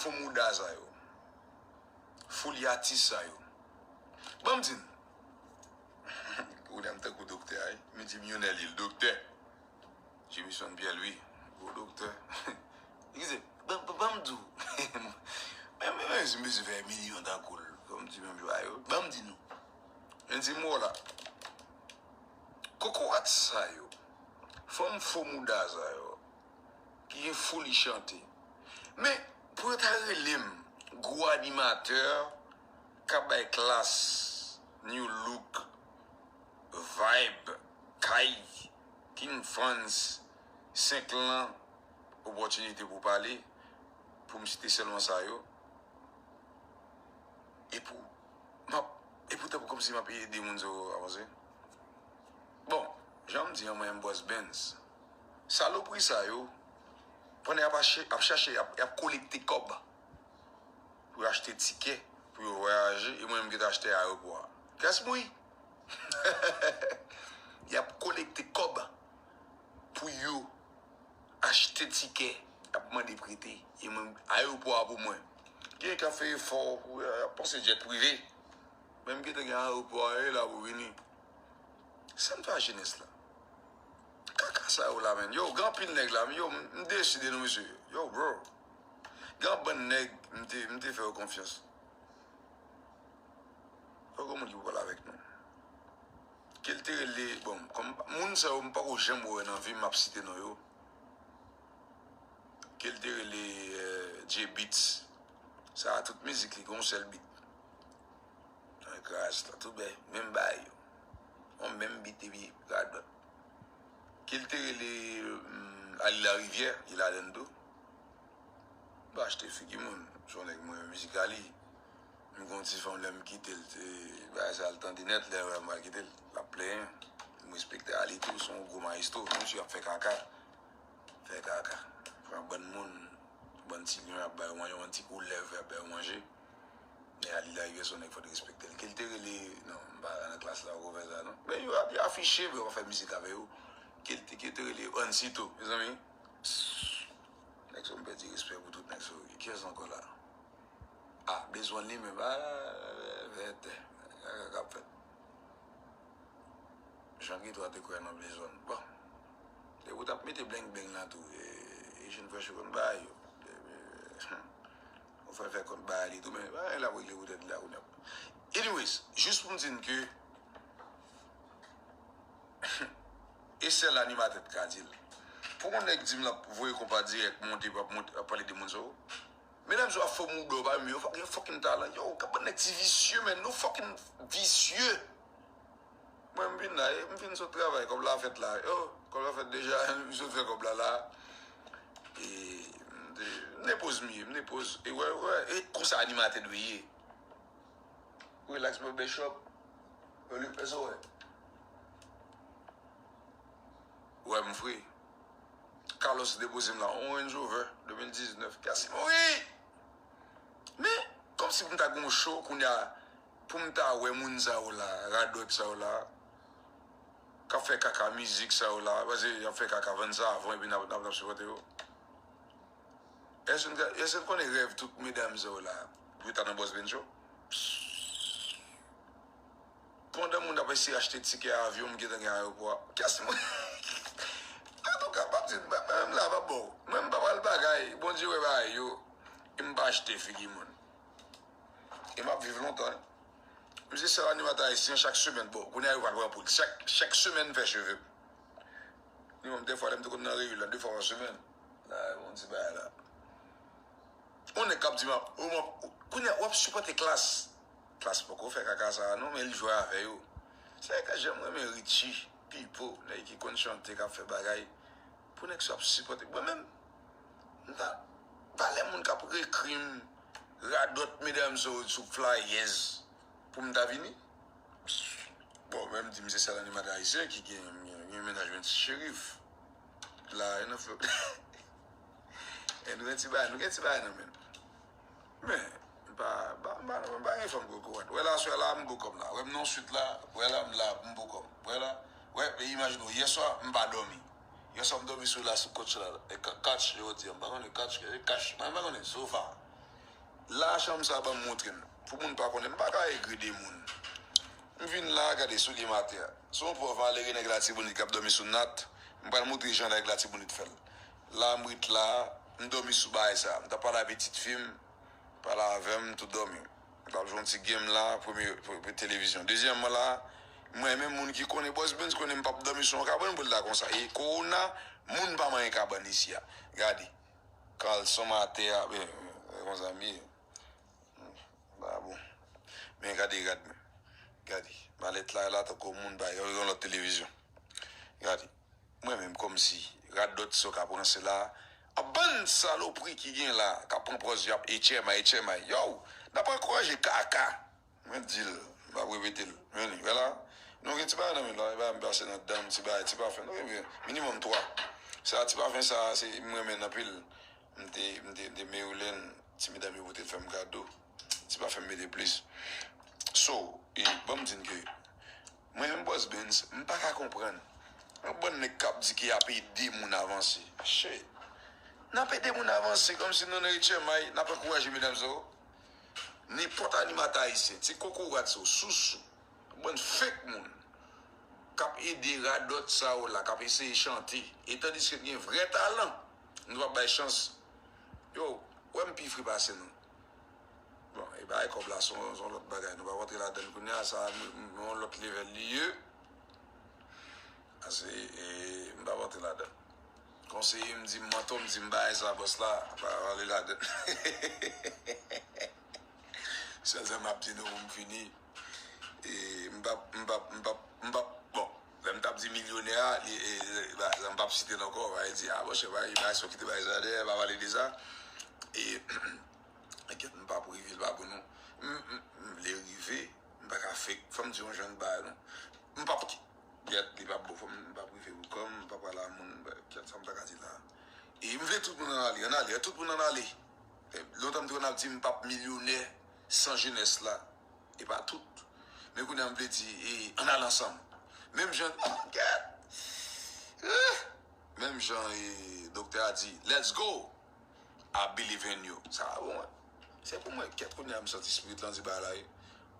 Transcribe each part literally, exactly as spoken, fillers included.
fo mouda sa yo. Fouli atis sa yo. Ban m di n. Ou menm tankou doktè a, wi. M di m Yonèl Yil, doktè. Jimison Pierre Louis, gwo doktè. Eskize, ban, ban, ban m di w. Men, men, men, si m bezwen fè milyon tankou l, ban m di menm jan a yo. Ban m di nou. Men di m w la. Kokorat sa yo. Fanm fo mouda sa yo. Ki gen fouli chante. Men, pou yo ta rele m gwo animatè k ap bay klas, new look, vibe, kay, King Frantz, senk lan, opòtinite pou pale, pou m site sèlman sa yo. E pou, m ap, e poutan pou kòmsi m ap ede moun sa yo avanse. Bon, jan m di an, mwen, m bòs Benz. Salopri sa yo, pandan y ap ache, ap chache, y ap, y ap kolekte kòb pou yo achte tikè, pou yo vwayaje, e mwen menm ki te achte ayewopò a. Kès mwen? Y ap kolekte kòb pou yo achte tikè, y ap mande prete, e mwen, ayewopò a pou mwen. Gen k ap fè efò pou y ap panse djèt prive. Menm ki te gen ayewopò a, e la pou vini. Sa m fè a jenès la. Kaka sa yo la, menn. Yo, gen anpil nèg la, men yo, m, m desi de nou, mesye. Yo, bro. Gen yon bann nèg, m te, m te fè yo konfyans. Fòk yon moun ki pou pale avèk nou. Ke l te rele, bon, kòm moun sa yo, m pako janm wè nan vi m, m ap site non yo. Ke l te rele, eh, J Beats. Sa a, tout mizik li, gen yon sèl beat. Nan kras la, tout bèy, menm bagay yo. Yon menm beat epi radòt. Ke l te rele, mm, Ali Larivière, li ladann tou. M pa achte figi moun, se yon nèg mwen renmen mizik Ali. M gen yon ti fanm lè m kite l, se bagay sa l tande nèt, lè l wè m pral kite l, l ap plenyen. M respekte Ali tou, se yon gwo mayestwo, menm si l ap fè kaka, fè kaka. Pran bann moun, bann ti lyon, y ap ba yo manje, bann ti koulèv, y ap ba yo manje. Men Ali Larivière se yon nèg fò t respekte l. Ke l te rele, non, m pa nan klas la, poko fè sa, non. Men yo, yo afiche, men yo pa fè mizik avè yo. Ke l te, ke l te rele Ansito, mezanmi. Nèg sa yo, m pèdi respè pou tout nèg sa yo. Kiyès ankò la? Ah, Blaze One li menm, ah, vètè. Kaka k ap fèt. Jean Guito a te kwè nan Blaze One. Bon. Depi w t ap mete blengbeng la tou, e, e Eugene Fresh yo konn bagay yo. E, e, ou fè fè kont bagay li tou, men bagay la pou regle pou tèt li la kounye a. Anyways, jis pou m di n ke e sèl animatè k ka di l. Pou yon nèg di m l ap voye konpa dirèk monte, p ap monte, ap pale de moun sa yo. Medam yo ap fè mouda w pa menm, yo gen fucking talan. Yo, gad bann nèg ti visye, men nou fucking visye. Mwen, m vin la, e, m fin sot travay, kòb la fèt la. Yo, kòb la fèt deja, m sot fè kòb la la. E, m te, m te poz m ye, m te poz. E, wè, wè, e konsa animatè dwe ye. Relax, barber shop. Yo li pèse, wè. Wè, m fre. Carlos depoze m la, yon Range Rover de mil diznèf. Kès mouri! Men, kòmsi pou m ta gen yon show, kounye a, pou m ta wè moun sa yo la, radòt sa yo la, k ap fè kaka mizik sa yo la, paske y ap fè kaka vann sa avan, epi n ap, n ap, n ap sipòte yo. Èske n ka, èske n konnen rèv tout medam sa yo la, pou yo ta nan Boss Ben Show? Pandan moun ap eseye achte tikè avyon, m gentan gen ayewopò a. Kès mwen? Antouka, m ap di, mwen menm la, m ap ba w. Mwen, m pa pral bagay. Bondye wè bagay yo. E m pa achte figi moun. E m ap viv lontan, wi. M se sèl animatè ayisyen chak semèn. Bon, kounye a yo pral pran poul. Chak, chak semèn m fè cheve m. Minimòm, dèfwa, lè m te konn nan Reyèl la, de fwa pa semèn. La, yon ti bagay la. Yon nèg k ap di m, ou m ap, kounye a, w ap sipòte Klass. Klass poko fè kaka sa a non, men li jwe avè yo. Se nèg k jan m renmen Richie, Pipo, nèg ki konn chante, k ap fè bagay. Pou nèg sa ap sipòte. Mwen menm, m ta, valè moun k ap ekri m, radòt medam sa yo sou flyers, pou m ta vini. Bon, men m di m se sèl animatè ayisyen ki gen, gen, gen mennaj mwen Cherif. La, e nan fè. E nou gen ti bagay, nou gen ti bagay nan men. Men, m pa, m pa, m pa, m pa gen fanm kokorat. Wè la, aswè la, m gwo kòb la. Wè m nan swit la, wè la, m la, m gwo kòb. Wè la, wè, men imajine w, yèswa, m pa dòmi. Yèswa, m dòmi sou la, sou couch la. E ka-, couch, yo di, m pa konnen couch, e couch, mwen, m pa konnen, sofa. La, chanm sa, ban m montre n. Pou moun pa konnen, m pa ka egri de moun. M vin la, gade soulye m atè a. Se yon pòv malere nèg Latibonit k ap dòmi sou nat. M pral montre jan nèg Latibonit fè l. La, m ret la, m dòmi sou bagay sa. M t ap pale a pitit fi m, pale avè m, m tou dòmi. M t ap jwe yon ti game la, premye, pre- pre- televizyon. Dezyèmman la, mwen menm moun ki konnen Boss Benz konnen m p ap dòmi sou yon kabann pou l ta konsa. E kowona, moun pa manyen kabann isi a. Gade. Kalson m atè a, men, men, men konsa m ye. Ba bon. Men gade rad mwen. Gade. Malèt la, la tankou moun bay. Yon lòt televizyon. Gade. Mwen menm kòmsi. Radòt sa w ka pran se la. A bann salopri ki gen la. K ap pran pòz y ap H M I, H M I. Yow. N ap ankouraje kaka. Mwen di l. M ap repete l. Men li. Wè la. Nou gen ti bagay nan men la. E ba m pase nan dan m ti bagay. Ti pafen. Nou gen minimòm twa. Sa ti pafen sa, se m renmen l anpil. M te, m te, m te Maryland, ti medam yo pote fè m kado. Ti pafen m mete plis. So, e, ban m di n ke mwen menm Boss Benz, m pa ka konprann. Yon bann nèg k ap di ke y ap ede moun avanse. Shit. N ap ede moun avanse kòmsi nou nan H M I, n ap ankouraje medam sa yo. Nenpòt animatè ayisyen, ti kokorat sa yo, sousou. Bann fake moun k ap ede radòt sa yo la, k ap eseye chante. E tandiske gen vrè talan, nou p ap bay chans. Yo, wè m pi fre pase nou. Bon, e bagay kòb la, se yon se yon lòt bagay. Nou p ap rantre ladan l kounye a, sa, m- m- yon lòt level li ye. Ase, e, m p ap rantre ladan. Konseye m di m, mantò m di m bagay sa, bòs la, pa pale ladan. Sèl sa m ap di nou pou m fini. E, m p ap, m p ap, m p ap, m p ap, bon, lè m t ap di milyonè a, li, e, e, ba, m p ap site l ankò, pa di, a, monchè, pa, pa, sa w kite bagay sa dèyè, pa pale de sa. E, enkyèt, m p ap rive l pa bon non. M, m, m, li rive, m pa ka fake, fò m di yon jan de bagay non. M p ap ki- Gèt, li p ap bon, fò m, m p ap rive pou kò m, m p ap pale a moun, kèt sa m ta ka di la. E m vle tout moun ann ale, ann ale, tout moun ann ale. E, lontan m te konn ap di m p ap milyonè san jenès la. E pa tout. Men kounye a m vle di, e, ann ale ansanm. Menm jan, oh, gèt. Eh! Menm jan, e, doktè a di, let's go! I believe in you. Sa va bon, wi. Se pou mwen, kèt kounye a m santi spirit lan di bagay la, wi.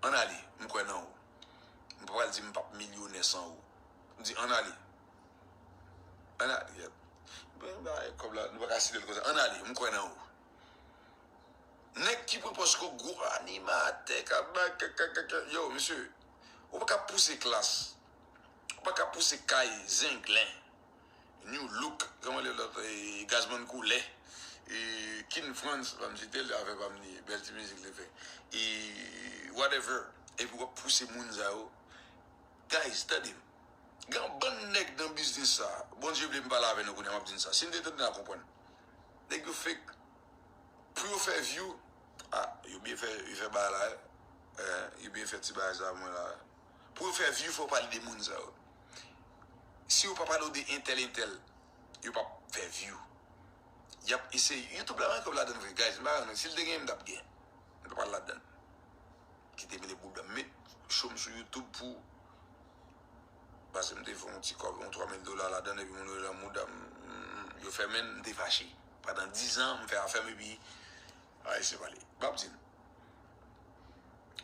Ann ale, m kwè nan ou. M pa pral di m p ap milyonè san ou. M di, ann ale. Ann ale, yèt. Ben, bagay kòb la, nou pa ka site l konsa. Ann ale, m kwè nan ou. Nèg ki pran pòz kou gwo animatè, k ap bay, k- k- k- k- yo, mesye, ou pa ka pouse klas. Ou pa ka pouse kay, zenglen. New Look, kòman le lòt, e, Gazman Koulè, e, Kin Frantz, pa m site l, avè pa m ni, bèl ti mizik li fè. E, whatever. Epi w ap pouse moun sa yo. Guys, tande m. Gen yon bann nèg nan biznis sa. Bondye vle m pale avè nou kounye a, m ap di n sa. Si n te tande n a konprann. Nèg yo fake. Pou yo fè view, ah, yo byen fè, yo fè bagay la, eh, yo byen fè ti bagay sa mwen la. Pou yo fè view, fò yo pale de moun sa yo. Si yo pa pale w de entèl, entèl, yo p ap fè view. Y ap eseye. YouTube la, mwen kòb ladan vre, guys. M pa konnen. Si l te gen, m t ap gen. M t ap pale ladan. Kite mele bouda m met cho m sou YouTube pou. Paske m te fè yon ti kòb, yon twa mil dola ladan, epi moun yo lan mouda m, m- yo fèmen l, m te fache. Pandan diz an, m fè afè m, epi, ay, se pale. M ap di n.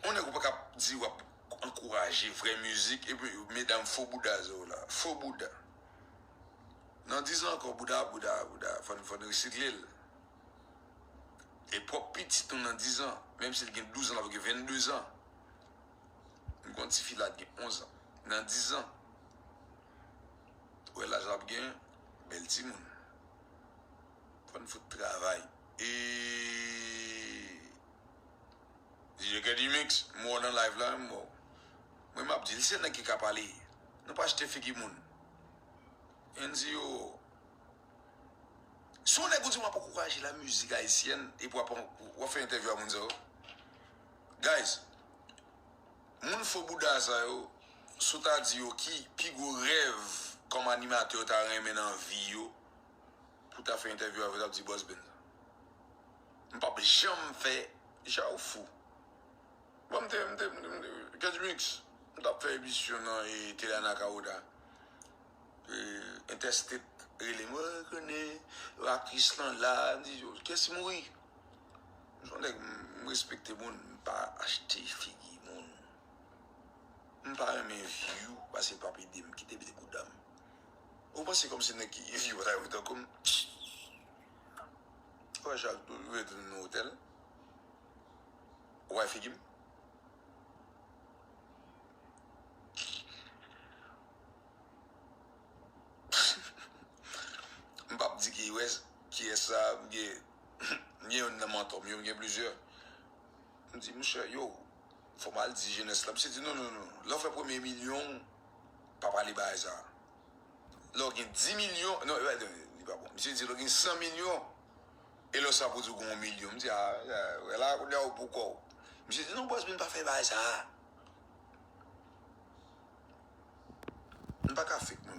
Yon nèg ou pa ka di w ap ankouraje vrè mizik, epi medam fo bouda sa yo la. Fo bouda. Nan diz an ankò, bouda, bouda, bouda, fò n, fò n resikle l. E pwòp pitit nou nan diz an, menm si l gen douz an, l ap gen venndezan. M gon tifi la gen onz an. Nan diz an, ou wè laj l ap gen, bèl timoun. Fò n fout travay. E D J Kèdi Mix, m wè w nan live la, m wè w. Mwen, m ap di l, se nèg ki ka pale. Nou pa achte figi moun. N Z O. Si yon nèg ou di m ap ankouraje la mizik ayisyèn, epi w ap, w ap fè entèvyou a moun sa yo. Guys, moun fo bouda sa yo, si w ta di yo ki pi gwo rèv kòm animatè yo ta renmen nan vi yo, pou ta fè entèvyou avè l, t ap di Boss Benz. M p ap janm fè, ja ou fou. Bon, m te, m te, m te, m te, Kèdi Mix, m t ap fè emisyon nan, e, Tele Anakawouda. E, Interstate rele m, "Wè, konnen, aktris lan la," m di, "Yo, kès ki mouri?" M se yon nèg, m, m respekte moun, m pa achte figi moun. M pa renmen view, paske l p ap ede m, kite bouda m. Ou panse kòmsi nèg ki gen view pa ta renmen tankou m? Ou wè chak tou, ou retounen nan otèl. Ou wè figi m? M p ap di kiyès, kiyès sa, m gen, m gen youn nan mantò m yo, m gen plizyè. M di, monchè, yo, fò m al di jenès la. Misye di, non, non, non. Lè w fè premye milyon, pa pale bagay sa. Lè w gen dis milyon, non, li pa bon. Misye di, lè w gen san milyon, e lè sa pou di w gen yon milyon. M di, a, wè la, kounye a ou pou kò w. Misye di, non, bòs, men pa fè bagay sa. M pa ka fake non.